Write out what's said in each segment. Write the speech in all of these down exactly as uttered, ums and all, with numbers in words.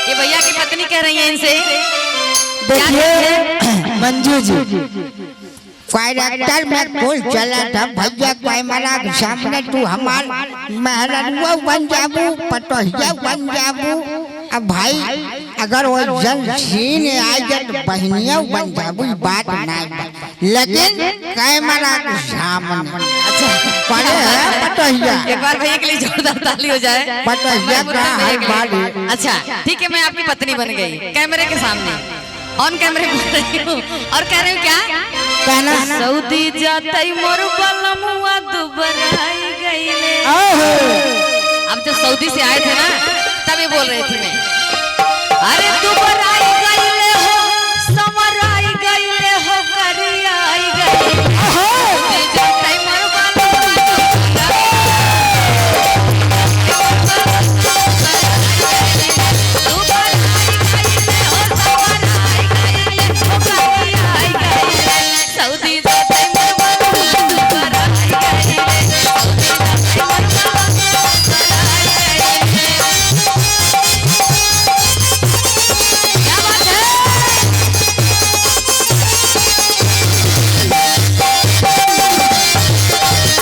ये भैया की पत्नी कह रही है इनसे, क्या देखिए, कहते हैं? मंजू जी, कैरेक्टर में कुल चला था भैया, कैमरा के सामने तू हमार मेहररुआ बन जाबू, पतोहिया बन जाबू। अब भाई, अगर वो जन सीन आ जाए तो बहनिया बन जाबू, ई बात ना बा। लेकिन कैमरा के सामने। अच्छा। पहले है पतोहिया। एक बार भैया के लिए जोरदार ताली हो जाए। पतोहिया हमारे का मुद्दे भैया हाल के लिए। बात है। अच्छा, ठीक है, मैं आपकी पत्नी बन गई, कैमरे के सामने, ऑन कैमरे बोल रही हूँ। और कह रही हूँ क्या? कहना। सऊदी जातई मोर बलमुआ दुबराई गईले। ओहो। अब जब सऊदी से आए थे ना, तब ये बोल रही थी मैं, अरे दुबराई गईले हो, समराई गईले हो, करियाई गईले। ओहो। सऊदी जातई मोर बलमुआ दुबराई गईले।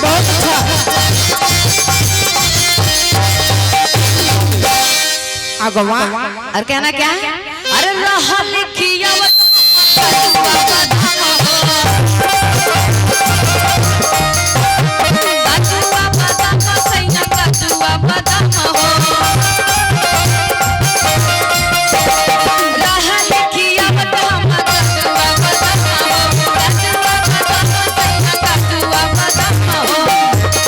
बहुत अच्छा। अगवा। और कहना क्या है? अरे रहा लिखिया वो कदुआ बदाम हो। कदुआ बदाम सैया, कदुआ बदाम हो। रहा लिखिया वो कदुआ बदाम हो। कदुआ बदाम सैया, कदुआ बदाम हो।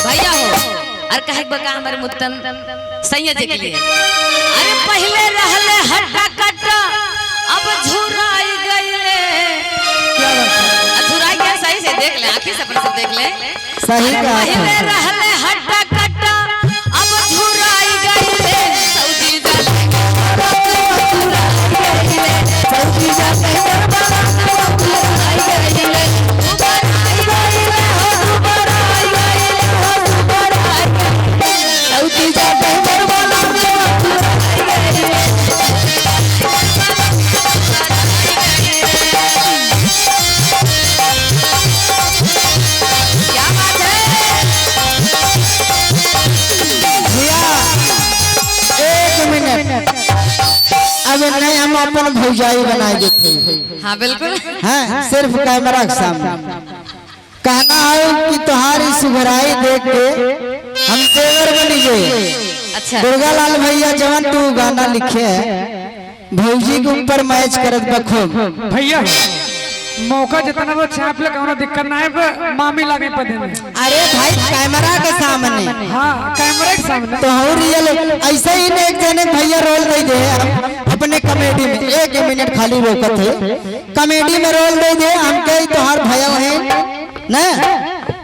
भैया हो, और कहे बका हमारे मुत्तन सैया जी के लिए। अरे पहिले रहले हट्टा कट्टा, अब झुराई गईले। क्या बात है? अब झुराई गया, सही से देख ले, आँखी से अपन सब देख ले। सही अरे बात है। पहिले रहले हट्टा कट्टा, अब झुराई गईले। सऊदी जाते क्या बात है? भैया, एक मिनट। अब नहीं, हम अपन भौजाई बनाए देते हैं। हाँ, बिल्कुल। हाँ, सिर्फ कैमरा के सामने। कहना है कि तोहारी सुघराई देख के हम देवर बनी गए। अच्छा। दुर्गा लाल भैया, जवन तू गाना लिखे है, भौजी के ऊपर मैच करत बा खूब। भैया, मौका जितना वो छाप ले, कौनो दिक्कत ना है, पर मामी लागे पदे में। अरे भाई, कैमरा के सामने। हाँ, कैमरा के सामने। तो हो रियल, ऐसे ही ने एक जने भैया रोल दे दे अपने कॉमेडी में, एक मिनट खाली रोकत है, कॉमेडी में रोल दे दे, हमके ही तोहार भयव है ना,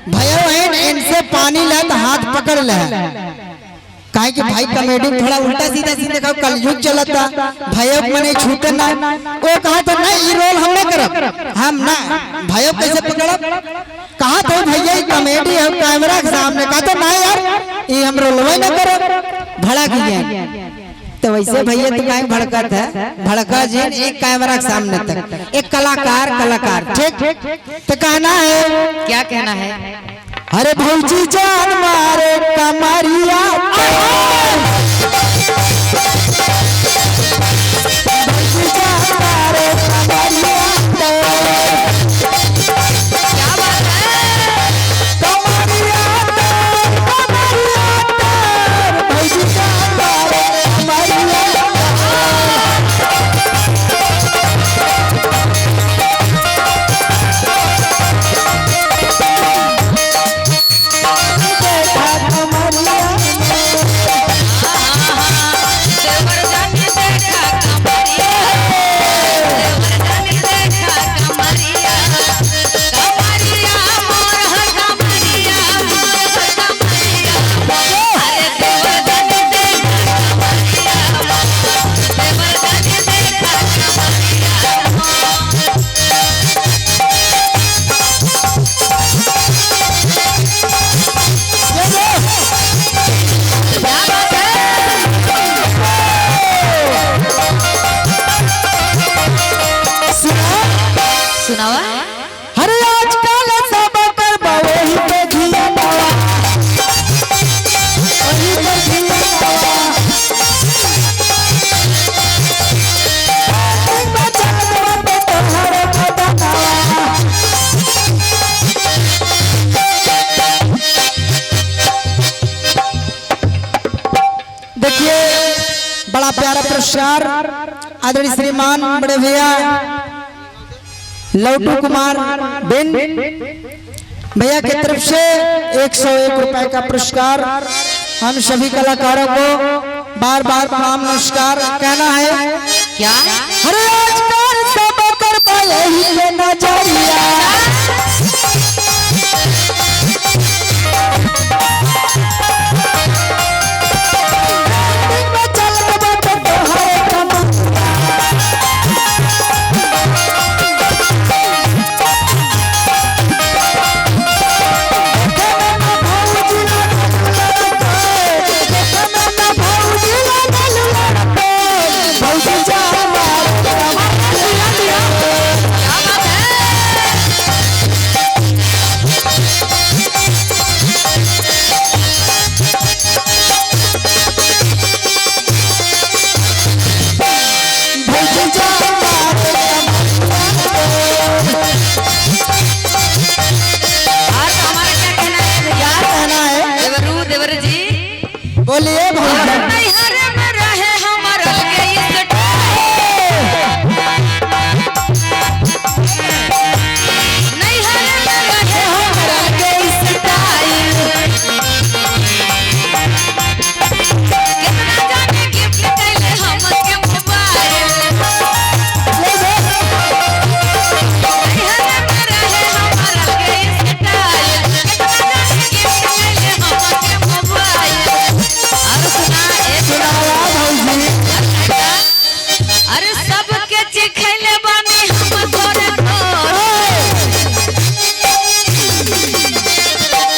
भयव है, इनसे पानी ला तो हाथ पकड़ ले। काहे कि भाई कॉमेडी में थोड़ा उल्टा सीधा सीन देखा, कलयुग चलता, भयव मने छूटे ना। वो कहा तो नहीं, ई रोल हम ना करब, हम ना, भयव कैसे पकड़ब? कहा तो भैया ई कॉमेडी है, कैमरा के सामने कहा तो ना यार, ई हम रोलवे ना करब, भड़क गए। तो वैसे भैया तू काहे भड़कत है, भड़का जिन, एक कैमरा के सामने तक, एक कलाकार, कलाकार, ठीक? तो कहना है, क्या कहना है? अरे भौजी जान मारे कमरिया। भौजी जान मारे कमरिया। क्या बात है? कमरिया, कमरिया, भौजी जान मारे कमरिया। अरे आजकल सब करबा वही पे धियानवा, वही पे धियानवा। देखिए, बड़ा प्यारा पुरस्कार आदरणीय श्रीमान बड़े भैया लौटू कुमार बिंद भैया की तरफ से एक सौ एक रुपए का पुरस्कार। हम सभी कलाकारों को बार बार प्रणाम नमस्कार कहना है। क्या? अरे आजकल सब करबा यही पे नजरिया। और हमारा क्या कहना है भैया? क्या कहना है? देवरू, देवर जी। बोलिए भौजी। नैहर में रहे हमर अलगे style। नैहर में रहे हमर अलगे style। केतना जाने gift कैले हमके mobile। नैहर में रहे हमर अलगे style। केतना जाने gift कैले हमके mobile। और सुना, ए सुनावा भौजी। अरे सबके चिखैले बानी हम थोरे थोर।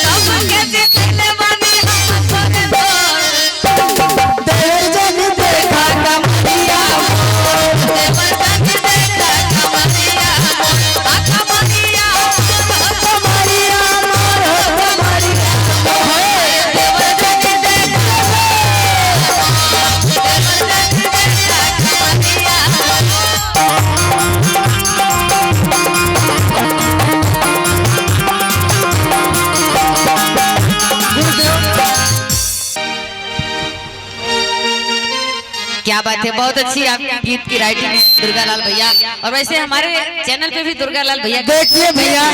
सबके चिखैले बानी हम थोरे थोर। देवर जन देखा कमरिया मोर। देवर जन देखा कमरिया मोर। आ कमरिया मोर, कमरिया मोर, कमरिया मोर। देवर जन देखा क्या बात है, बहुत अच्छी आपकी गीत की writing है दुर्गा लाल भैया। और वैसे हमारे channel पे भी दुर्गा लाल भैया देखिए भैया,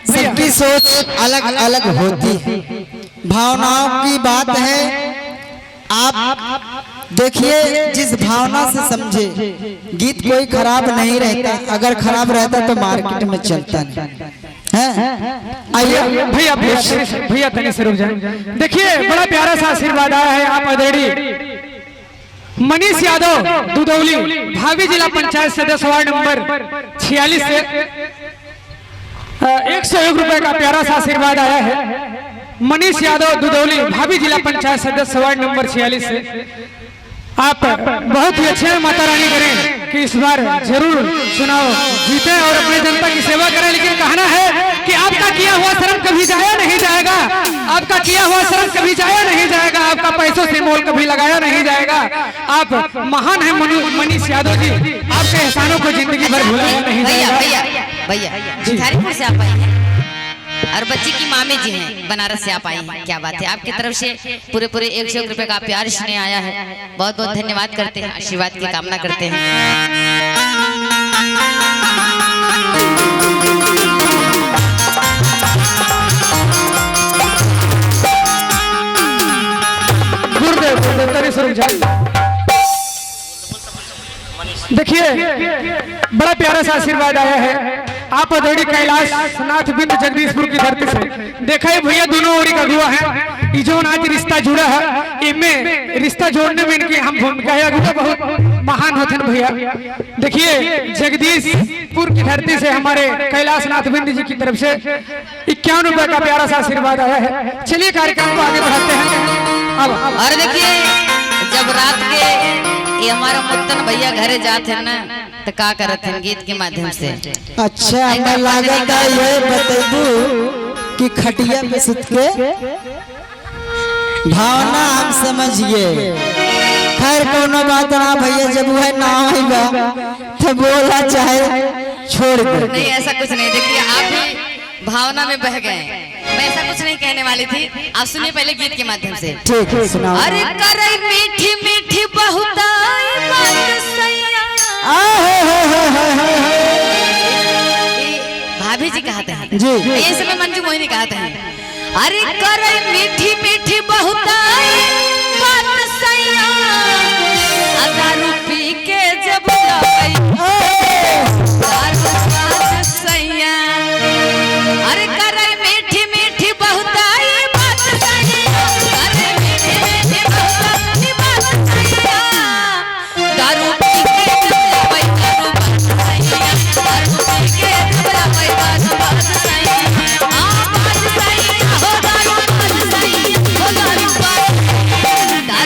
सबकी सोच अलग अलग होती है, भावनाओं की बात है। आप देखिए, जिस भावना से समझे, गीत कोई खराब नहीं रहता, अगर खराब रहता तो market में चलता नहीं है। आइए भैया, भैया, भैया, तनी से रुक जाए। देखिए, बड़ा प्यारा सा आशीर्वाद आया है आप आदरणीय मनीष यादव दुदौली, भावी जिला पंचायत सदस्य वार्ड नंबर छियालीस से। अ, एक सौ एक रुपए का प्यारा सा आशीर्वाद आया है मनीष यादव दुदौली, भावी जिला पंचायत सदस्य वार्ड नंबर छियालीस से। आप बहुत ही अच्छे हैं, माता रानी करें कि इस बार जरूर चुनाव जीतें और अपने जनता की सेवा करें। लेकिन कहना है कि आपका किया हुआ श्रम कभी जाया नहीं जाएगा, आपका किया हुआ श्रम कभी जाया नहीं जाएगा, आपका पैसों से मोल कभी लगाया नहीं जाएगा। आप महान हैं मनु-, मनीष यादव जी, आपके एहसानों को जिंदगी भर भुलाया नहीं भैया, जाएगा। भैया, भैया, जी। भिखारीपुर से आप आए हैं और बच्ची की मामी जी हैं, बनारस से आप आए हैं। क्या बात है, आपकी तरफ से पूरे, पूरे एक सौ एक रुपए का प्यार स्नेह आया है। बहुत, बहुत धन्यवाद करते हैं, आशीर्वाद की कामना करते हैं। गुरुदेव, गुरुदेव, तनी से रुक जाए। देखिए, बड़ा प्यारा सा आशीर्वाद आया है आप आदरणीय कैलाश नाथ बिंद जगदीशपुर की धरती से। देखा है भैया, दोनों ओर का अगुआ है, ई जौन आज रिश्ता जुड़ा है, इनमें रिश्ता जोड़ने में इनकी हम भूमिका है, अगुआ बहुत महान होते हैं भैया। देखिए, जगदीशपुर की धरती से हमारे कैलाश नाथ बिंद जी की तरफ से इक्यावन रुपए का प्यारा सा आशीर्वाद आया है। चलिए, कार्यक्रम को आगे बढ़ाते हैं। अब और देखिए, जब रात के ये हमारा मुत्तन भैया घरे जात है ना, तो का करत हन गीत के माध्यम से? अच्छा, हमें लागत है ये बतैबू कि खटिया पे सुत के भावना हम समझ गए। खैर, कोनो बात ना भैया, जब वह ना आएगा तो बोला चाहे छोड़ दे। नहीं, ऐसा कुछ नहीं। देखिए, आप भी भावना में बह गए। मैं ऐसा कुछ नहीं कहने वाली थी। आप सुनिए पहले गीत के माध्यम से। ठीक है, सुनाओ। अरे करे मीठी मीठी बहुताई बात सैया। आहो हो हो हो हो हो। ये भाभी जी कहते हैं। जी। ये समय मंजू मोहिनी कहते हैं। अरे करे मीठी मीठी बहुताई बात सैया, आ दारू पी के जब जाई, दारू बात सैया। अरे करे मीठी मीठी बहुताई बात सैया, करे मीठी मीठी बहुताई बात सैया। दारू पी के जब जाई, दारू बात सैया, दारू पी के जब जाई, दारू बात सैया। आ बात सैया, हो दारू बात सैया, हो दारू बात सैया।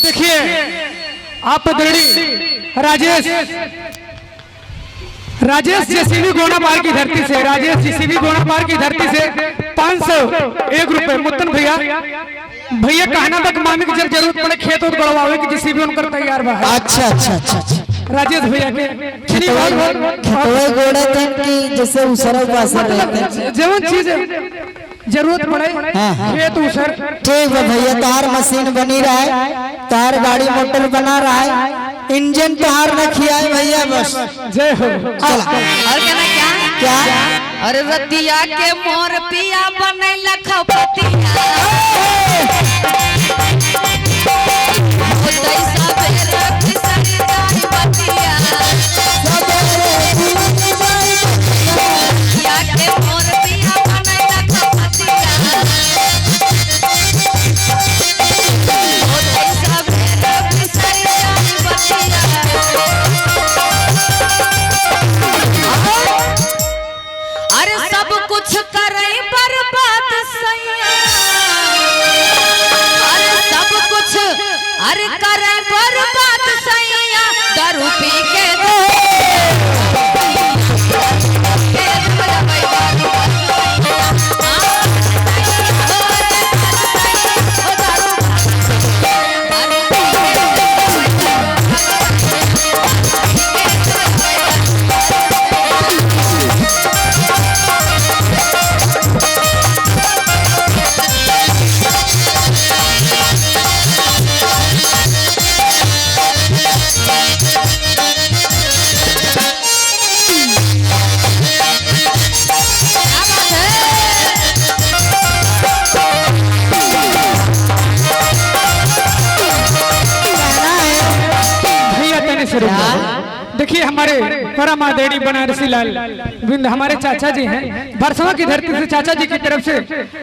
देखिए, आप आदरणीय राजेश, राजेश जेसीबी गोंडापार की धरती से, राजेश जेसीबी गोंडापार की धरती से पाँच सौ एक रुपए मुत्तन भैया, भैया कहना तक मामी के जब जरूरत पड़े खेत उत गड़वावे की जेसीबी उनकर तैयार बा। अच्छा, अच्छा, अच्छा, अच्छा। राजेश भैया के खेतवा, खेतवा गोड़ा तन की जैसे उसरा उपासर रहते हैं। जवन चीज जरूरत पड़े, हाँ, हाँ। खेत उसर। ठीक बा भैया, तार मशीन बनी रहे, तार गाड़ी मोटर बना रहे, इंजन तोहार न खियाए भैया बस। जय हो। चला। और कहना क्या? क्या? अरे रतिया के मोर पिया बनैला खपतिया। होतै सबेरे फिसरि जाई बतिया। रतिया के मोर पिया बनैला खपतिया। होतै सबेरे फिसरि जाई बतिया। अरे सब कुछ करे बर्बाद सैया। अरे सब कुछ, अरे करे बर्बाद सैया। दारू पी के भैया, तनी से रुक जाओ। देखिए, हमारे परम आदरणीय बनारसी लाल बिंद हमारे चाचा जी हैं, भरसवा की धरती से चाचा जी की तरफ से